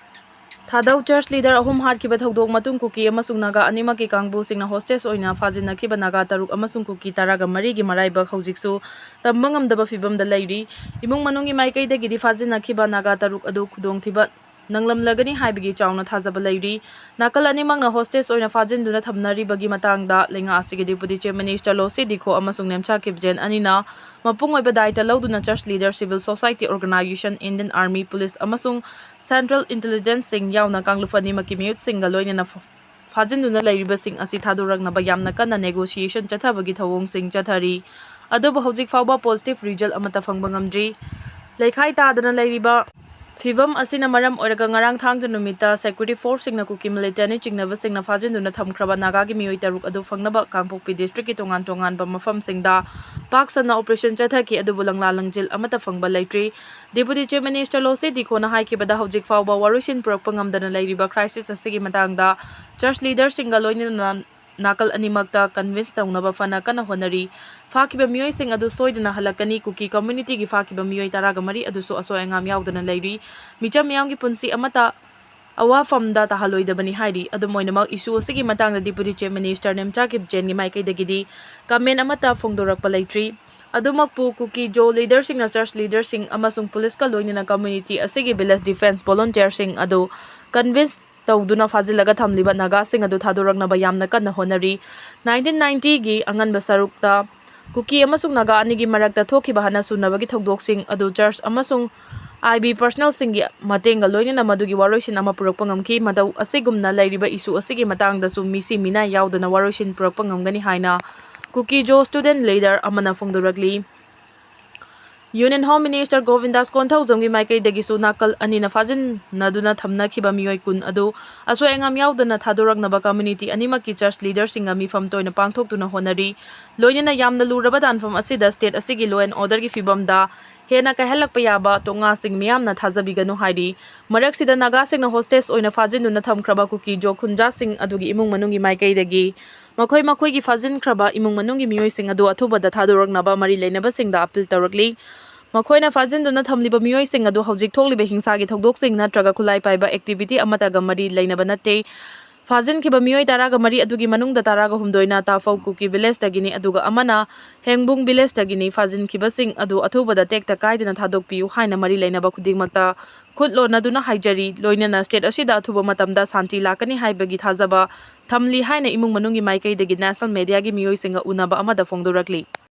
ꯊꯥꯗꯧ ꯆꯔꯆ ꯂꯤꯗꯔ ꯑꯍꯨꯝ ꯍꯥꯠꯈꯤꯕ ꯊꯧꯗꯣꯛ ꯃꯇꯨꯡ ꯀꯨꯀꯤ ꯑꯃꯁꯨꯡ ꯅꯥꯒꯥ ꯑꯅꯤꯃꯛꯀꯤ ꯀꯥꯡꯕꯨꯁꯤꯡꯅ ꯍꯣꯁꯇꯦꯖ ꯑꯣꯏꯅ ꯐꯥꯖꯤꯟꯅꯈꯤꯕ ꯅꯥꯒꯥ ꯇꯔꯨꯛ ꯑꯃꯁꯨꯡ ꯀꯨꯀꯤ ꯇꯔꯥꯒ ꯃꯔꯤꯒꯤ ꯃꯔꯥꯏꯕꯛ ꯍꯧꯖꯤꯛꯁꯨ ꯇꯝꯕ ꯉꯝꯗꯕ ꯐꯤꯕꯝꯗ ꯂꯩꯔꯤ꯫ ꯏꯃꯨꯡ ꯃꯅꯨꯡꯒꯤ ꯃꯥꯏꯀꯩꯗꯒꯤꯗꯤ ꯐꯥꯖꯤꯟꯅꯈꯤꯕ ꯅꯥꯒꯥ ꯇꯔꯨꯛ ꯑꯗꯨ ꯈꯨꯗꯣꯡꯊꯤꯕ ꯅꯪꯂꯝꯂꯒꯅꯤ ꯍꯥꯏꯕꯒꯤ ꯆꯥꯎꯅ ꯊꯥꯖꯕ ꯂꯩꯔꯤ꯫ ꯅꯥꯀꯜ ꯑꯅꯤꯃꯛꯅ ꯍꯣꯁꯇꯦꯖ ꯑꯣꯏꯅ ꯐꯥꯖꯤꯟꯗꯨꯅ ꯊꯝꯅꯔꯤꯕꯒꯤ ꯃꯇꯥꯡꯗ ꯂꯩꯉꯥꯛ ꯑꯁꯤꯒꯤ deputy chief minister Losii Dikho ꯑꯃꯁꯨꯡ ꯅꯦꯝꯁꯥ ꯈꯤꯕꯖꯦꯟ ꯑꯅꯤꯅ ꯃꯄꯨꯡ ꯑꯣꯏꯕ ꯗꯥꯏꯇ ꯂꯧꯗꯨꯅ church leader, civil society organisation, Indian army, police ꯑꯃꯁꯨꯡ ꯁꯦꯟꯇ꯭ꯔꯦꯜ ꯏꯟꯇꯦꯂꯤꯖꯦꯟꯁꯁꯤꯡ ꯌꯥꯎꯅ ꯀꯥꯡꯂꯨꯞ ꯑꯅꯤꯃꯛꯀꯤ ꯃꯤꯍꯨꯠꯁꯤꯡꯒ ꯂꯣꯏꯅꯅ ꯐ-, ꯐꯥꯖꯤꯟꯗꯨꯅ ꯂꯩꯔꯤꯕꯁꯤꯡ ꯑꯁꯤ ꯊꯥꯗꯣꯔꯛꯅꯕ ꯌꯥꯝꯅ ꯀꯟꯅ ꯅꯦꯒꯣꯁꯤꯌꯦꯁꯟ ꯆꯠꯊꯕꯒꯤ ꯊꯧꯑꯣꯡꯁꯤꯡ ꯆꯠꯊꯔꯤ꯫ ꯑꯗꯨꯕꯨ ꯍꯧꯖꯤꯛ ꯐꯥꯎꯕ ꯄꯣꯖꯤꯇꯤꯚ ꯔꯤꯖꯜ ꯑꯃꯠꯇ ꯐꯪꯕ ꯉꯝꯗ꯭ꯔꯤ꯫ ꯂꯩꯈꯥꯏ ꯇꯥꯗꯅ ꯂꯩꯔꯤꯕ ꯐꯤꯚꯝ ꯑꯁꯤꯅ ꯃꯔꯝ ꯑꯣꯏꯔꯒ ꯉꯔꯥꯡ ꯊꯥꯡꯖ ꯅꯨꯃꯤꯠꯇ security forceꯁꯤꯡꯅ ꯀꯨꯀꯤ militant ꯁꯤꯡꯅ ꯐꯥꯖꯤꯟꯗꯨꯅ ꯊꯝꯈ꯭ꯔꯕ ꯅꯥꯒꯥꯒꯤ ꯃꯤꯑꯣꯏ ꯇꯔꯨꯛ ꯑꯗꯨ ꯐꯪꯅꯕ ꯀꯥꯡꯄꯣꯛꯄꯤ districtꯀꯤ ꯇꯣꯉꯥꯟ ꯇꯣꯉꯥꯟꯕ ꯃꯐꯝꯁꯤꯡꯗ ꯄꯥꯛ ꯁꯟꯅ operation ꯆꯠꯊꯈꯤ, ꯑꯗꯨꯕꯨ ꯂꯪꯂꯥ ꯂꯪꯖꯤꯜ ꯑꯃꯠꯇ ꯐꯪꯕ ꯂꯩꯇ꯭ꯔꯤ꯫ Deputy Chief Minister ꯂꯣꯁꯦ ꯗꯤꯈꯣꯅ ꯍꯥꯏꯈꯤꯕꯗ ꯍꯧꯖꯤꯛ ꯐꯥꯎꯕ ꯋꯥꯔꯣꯏꯁꯤꯟ ꯄꯨꯔꯛꯄ ꯉꯝꯗꯅ ꯂꯩꯔꯤꯕ crisis ꯑꯁꯤꯒꯤ ꯃꯇꯥꯡꯗ church leaderꯁꯤꯡꯒ ꯂꯣꯏꯅꯅ ꯅꯥꯀꯜ ꯑꯅꯤꯃꯛꯇ convince ꯇꯧꯅꯕ ꯐꯅ ꯀꯟꯅ ꯍꯣꯠꯅꯔꯤ꯫ ꯐꯥꯈꯤꯕ ꯃꯤꯑꯣꯏꯁꯤꯡ ꯑꯗꯨ ꯁꯣꯏꯗꯅ ꯍꯜꯂꯛꯀꯅꯤ꯫ ꯀꯨꯀꯤ communityꯒꯤ ꯐꯥꯈꯤꯕ ꯃꯤꯑꯣꯏ ꯇꯔꯥꯒ ꯃꯔꯤ ꯑꯗꯨꯁꯨ ꯑꯁꯣꯏ ꯑꯉꯥꯝ ꯌꯥꯎꯗꯅ ꯂꯩꯔꯤ꯫ ꯃꯤꯆꯝ ꯃꯤꯌꯥꯝꯒꯤ ꯄꯨꯟꯁꯤ ꯑꯃꯠꯇ ꯑꯋꯥꯐꯝꯗ ꯇꯥꯍꯜꯂꯣꯏꯗꯕꯅꯤ ꯍꯥꯏꯔꯤ꯫ ꯑꯗꯨꯝ ꯑꯣꯏꯅꯃꯛ, issue ꯑꯁꯤꯒꯤ ꯃꯇꯥꯡꯗ Deputy Chief Minister Nemcha ꯀꯤꯞꯆꯦꯟꯒꯤ ꯃꯥꯏꯀꯩꯗꯒꯤꯗꯤ comment ꯑꯃꯠꯇ ꯐꯣꯡꯗꯣꯔꯛꯄ ꯂꯩꯇ꯭ꯔꯤ꯫ ꯑꯗꯨꯃꯛꯄꯨ, ꯀꯨꯀꯤ ꯖꯣ leaderꯁꯤꯡꯅ church leaderꯁꯤꯡ ꯑꯃꯁꯨꯡ policeꯀ ꯂꯣꯏꯅꯅ community ꯑꯁꯤꯒꯤ village defence volunteerꯁꯤꯡ ꯑꯗꯨ convince ꯇꯧꯗꯨꯅ ꯐꯥꯖꯤꯜꯂꯒ ꯊꯝꯂꯤꯕ ꯅꯥꯒꯥꯁꯤꯡ ꯑꯗꯨ ꯊꯥꯗꯣꯔꯛꯅꯕ ꯌꯥꯝꯅ ꯀꯟꯅ ꯍꯣꯠꯅꯔꯤ꯫ Nineteen ninetyꯒꯤ ꯑꯉꯟꯕ ꯁꯔꯨꯛꯇ ꯀꯨꯀꯤ ꯑꯃꯁꯨꯡ ꯅꯥꯒꯥ ꯑꯅꯤꯒꯤ ꯃꯔꯛꯇ ꯊꯣꯛꯈꯤꯕ ꯍꯥꯠꯅ ꯁꯨꯅꯕꯒꯤ ꯊꯧꯗꯣꯛꯁꯤꯡ ꯑꯗꯨ church ꯑꯃꯁꯨꯡ I B personnelꯁꯤꯡꯒꯤ ꯃꯇꯦꯡꯒ ꯂꯣꯏꯅꯅ ꯃꯗꯨꯒꯤ ꯋꯥꯔꯣꯏꯁꯤꯟ ꯑꯃ ꯄꯨꯔꯛꯄ ꯉꯝꯈꯤ꯫ ꯃꯇꯧ ꯑꯁꯤꯒꯨꯝꯅ ꯂꯩꯔꯤꯕ issue ꯑꯁꯤꯒꯤ ꯃꯇꯥꯡꯗꯁꯨ ꯃꯤꯁꯤ ꯃꯤꯅꯥꯏ ꯌꯥꯎꯗꯅ ꯋꯥꯔꯣꯏꯁꯤꯟ ꯄꯨꯔꯛꯄ ꯉꯝꯒꯅꯤ ꯍꯥꯏꯅ ꯀꯨꯀꯤ ꯖꯣ student leader ꯑꯃꯅ ꯐꯣꯡꯗꯣꯔꯛꯂꯤ꯫ Union Home Minister ꯒꯣꯕꯤꯟꯗꯥꯁ ꯀꯣꯟꯊꯧꯖꯝꯒꯤ ꯃꯥꯏꯀꯩꯗꯒꯤꯁꯨ ꯅꯥꯀꯜ ꯑꯅꯤꯅ ꯐꯥꯖꯤꯟꯅꯗꯨꯅ ꯊꯝꯅꯈꯤꯕ ꯃꯤꯑꯣꯏ ꯀꯨꯟ ꯑꯗꯨ ꯑꯁꯣꯏ ꯑꯉꯥꯝ ꯌꯥꯎꯗꯅ ꯊꯥꯗꯣꯔꯛꯅꯕ community ꯑꯅꯤꯃꯛꯀꯤ church leaderꯁꯤꯡꯒ ꯃꯤꯐꯝ ꯇꯣꯏꯅ ꯄꯥꯡꯊꯣꯛꯇꯨꯅ ꯍꯣꯠꯅꯔꯤ꯫ ꯂꯣꯏꯅꯅ ꯌꯥꯝꯅ ꯂꯨꯔꯕ ꯇꯥꯟꯐꯝ ꯑꯁꯤꯗ state ꯑꯁꯤꯒꯤ law and orderꯒꯤ ꯐꯤꯕꯝꯗ ꯍꯦꯟꯅ ꯀꯥꯏꯍꯜꯂꯛꯄ ꯌꯥꯕ ꯇꯣꯛꯉꯥꯁꯤꯡ ꯃꯤꯌꯥꯝꯅ ꯊꯥꯖꯕꯤꯒꯅꯨ ꯍꯥꯏꯔꯤ꯫ ꯃꯔꯛꯁꯤꯗ ꯅꯥꯒꯥꯁꯤꯡꯅ hostage ꯑꯣꯏꯅ ꯐꯥꯖꯤꯟꯗꯨꯅ ꯊꯝꯈ꯭ꯔꯕ ꯀꯨꯀꯤ ꯖꯣ ꯈꯨꯟꯖꯥꯁꯤꯡ ꯑꯗꯨꯒꯤ ꯏꯃꯨꯡ ꯃꯅꯨꯡꯒꯤ ꯃꯥꯏꯀꯩꯗꯒꯤ ꯃꯈꯣꯏ ꯃꯈꯣꯏꯒꯤ ꯐꯥꯖꯤꯟꯈ꯭ꯔꯕ ꯏꯃꯨꯡ ꯃꯅꯨꯡꯒꯤ ꯃꯤꯑꯣꯏꯁꯤꯡ ꯑꯗꯨ ꯑꯊꯨꯕꯗ ꯊꯥꯗꯣꯔꯛꯅꯕ ꯃꯔꯤ ꯂꯩꯅꯕꯁꯤꯡꯗ appeal ꯇꯧꯔꯛꯂꯤ꯫ ꯃꯈꯣꯏꯅ ꯐꯥꯖꯤꯟꯗꯨꯅ ꯊꯝꯂꯤꯕ ꯃꯤꯑꯣꯏꯁꯤꯡ ꯑꯗꯨ ꯍꯧꯖꯤꯛ ꯊꯣꯛꯂꯤꯕ ꯍꯤꯡꯁꯥꯒꯤ ꯊꯧꯗꯣꯛꯁꯤꯡ ꯅꯠꯇ꯭ꯔꯒ ꯈꯨꯠꯂꯥꯏ ꯄꯥꯏꯕ activity ꯑꯃꯠꯇꯒ ꯃꯔꯤ ꯂꯩꯅꯕ ꯅꯠꯇꯦ꯫ ꯐꯥꯖꯤꯟꯈꯤꯕ ꯃꯤꯑꯣꯏ ꯇꯔꯥꯒ ꯃꯔꯤ ꯑꯗꯨꯒꯤ ꯃꯅꯨꯡꯗ ꯇꯔꯥꯒ ꯍꯨꯝꯗꯣꯏꯅ ꯇꯥꯐꯧ ꯀꯨꯀꯤ villageꯇꯒꯤꯅꯤ, ꯑꯗꯨꯒ ꯑꯃꯅ ꯍꯦꯡꯕꯨꯡ villageꯇꯒꯤꯅꯤ꯫ ꯐꯥꯖꯤꯟꯈꯤꯕꯁꯤꯡ ꯑꯗꯨ ꯑꯊꯨꯕꯗ ꯇꯦꯛꯇ ꯀꯥꯏꯗꯅ ꯊꯥꯗꯣꯛꯄꯤꯌꯨ ꯍꯥꯏꯅ ꯃꯔꯤ ꯂꯩꯅꯕ ꯈꯨꯗꯤꯡꯃꯛꯇ ꯈꯨꯠ ꯂꯣꯟꯅꯗꯨꯅ ꯍꯥꯏꯖꯔꯤ꯫ ꯂꯣꯏꯅꯅ state ꯑꯁꯤꯗ ꯑꯊꯨꯕ ꯃꯇꯝꯗ ꯁꯥꯟꯇꯤ ꯂꯥꯛꯀꯅꯤ ꯍꯥꯏꯕꯒꯤ ꯊꯥꯖꯕ ꯊꯝꯂꯤ ꯍꯥꯏꯅ ꯏꯃꯨꯡ ꯃꯅꯨꯡꯒꯤ ꯃꯥꯏꯀꯩꯗꯒꯤ national mediaꯒꯤ ꯃꯤꯑꯣꯏꯁꯤꯡꯒ ꯎꯅꯕ ꯑꯃꯗ ꯐꯣꯡꯗꯣꯔꯛꯂꯤ꯫